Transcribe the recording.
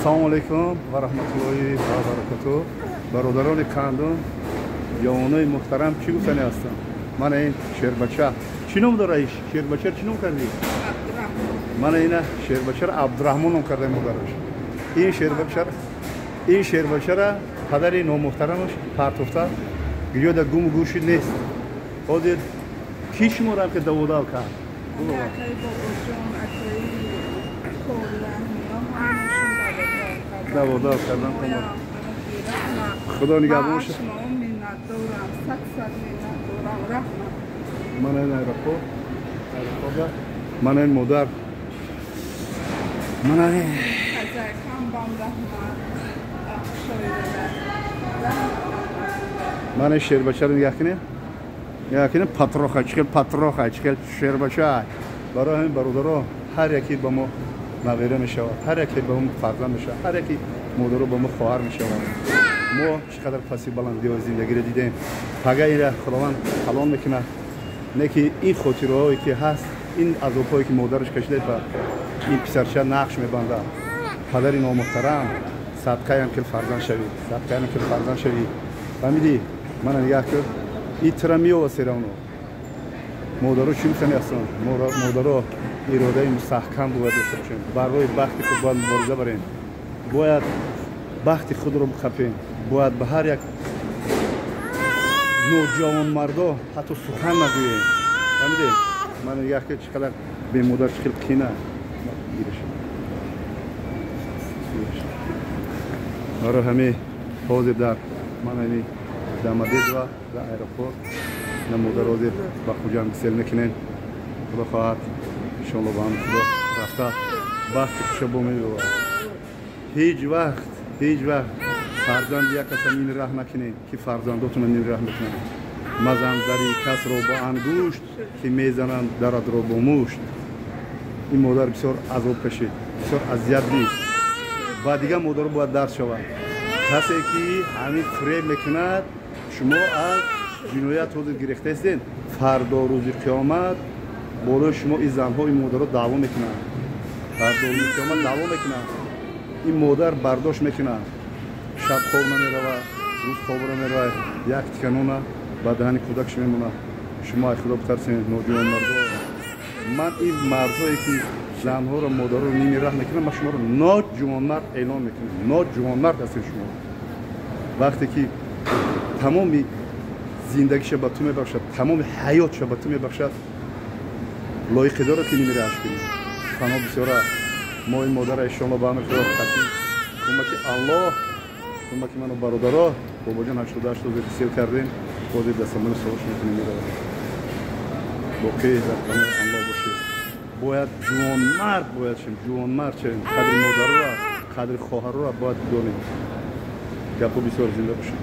Ассалому алайкум ва раҳматуллоҳи ва баракатуҳ. Бародарони қандум, ҷавонои муҳтарам, чӣ гуфтани ҳастам? Мана ин шербача чӣ ном дора? Иш шербача чӣ ном кардӣ? Мана ина шербачаро Абдураҳмон ном кардаи модараш. Ин шербачара падари номуҳтарамаш партофта, гиёда гуму гӯши нест. Ҳозир ки шуморам ки даводав кард? Даводав кардан. Худо нигаҳбон шуд. Мана ин аэропорт, мана ин модар, мана ин мана шербачаро нигоҳ кунед, нигоҳ кунед, патроха чӣ хел, патроха чӣ хел шербача. Барои ҳамин, бародаро, ҳар яке ба мо набера мешавад, ҳар яке ба мо фарзанд мешавад, ҳар яке модаро ба мо хоҳар мешавад. Мо чӣ қадар паси баландиҳои зиндагиро дидем. Пага ира Худованд калон мекунад, не ки ин хотираҳое ки ҳаст, ин азобҳое ки модараш кашида, ба ин писарча нақш мебандад. Падари номуҳтарам, садқаям ки фарзанд шавӣ, садқаям ки фарзанд шавӣ. Фаҳмидӣ? Мана нигоҳ кун, ин тира меова серавно. Модаро чӣ гуфтани ҳастанд? Модаро, иродаи мустаҳкам бояд дошта бошем. Барои бахти худ бояд мубориза барем, бояд бахти худро бихапем, бояд ба ҳар як ноҷавонмардо ҳатто сухан нагӯем. Фаҳмидӣ? Мана нигоҳ кун, чӣ қадар бемодар, чӣ хел қина. Барои ҳамин ҳозир дар мана ини Домодедово, дар аэропорт на модар ҳозир ба Хуҷанд гусел мекунем. Худо хоҳад, иншоалло, ба ҳами Худо рафта бахти хуша бо мебовад. Ҳеҷ вақт, ҳеҷ вақт фарзанди як каса ними раҳ накунед, ки фарзандотона ними раҳ мекунанд. Мазан дари касро бо ангушт, ки мезананд даратро бо мушт. Ин модар бисёр азоб кашид, бисёр азият дид. Ва дигар модаро бояд дарс шавад. Касе ки ҳамин фиреб мекунад, шумо аз ҷиноят ҳозир гирифтаистед, фардо рӯзи қиёмат болои шумо ин занҳо, ин модаро даъво мекунанд. Фардо рӯзи қиёмат даъво мекунанд. Ин модар бардошт мекунад, шаб хоб намеравад, рӯз хоб намеравад, як тиканона ба даҳани кӯдакш мемонад. Шумо аз Худо битарсед, ноҷавонмардо. Ман ин мардҳое ки занҳоро, модароро ними раҳ мекунам, ман шуморо ноҷавонмард эълон мекунам. Ноҷавонмард ҳастед шумо. Вақте ки тамоми зиндагиша ба ту мебахшад, тамоми ҳаётша ба ту мебахшад, лоиқе дорад ки ними раҳаш кунӣ. Суханҳо бисёра. Мо ин модара иншоалло ба амри Худо қатъӣ, кӯмаки Аллоҳ, кӯмаки ману бародаро, бобоҷон 88 рӯзе гусел кардем, ҳозир дастамони солош мекунем, меравад. Боқӣ дар паноҳи Аллоҳ бошед. Бояд ҷувонмард бояд шем, ҷувонмард шавем. Қадри модароро, қадри хоҳароро бояд донем. Гапҳо бисёр, зинда бошед.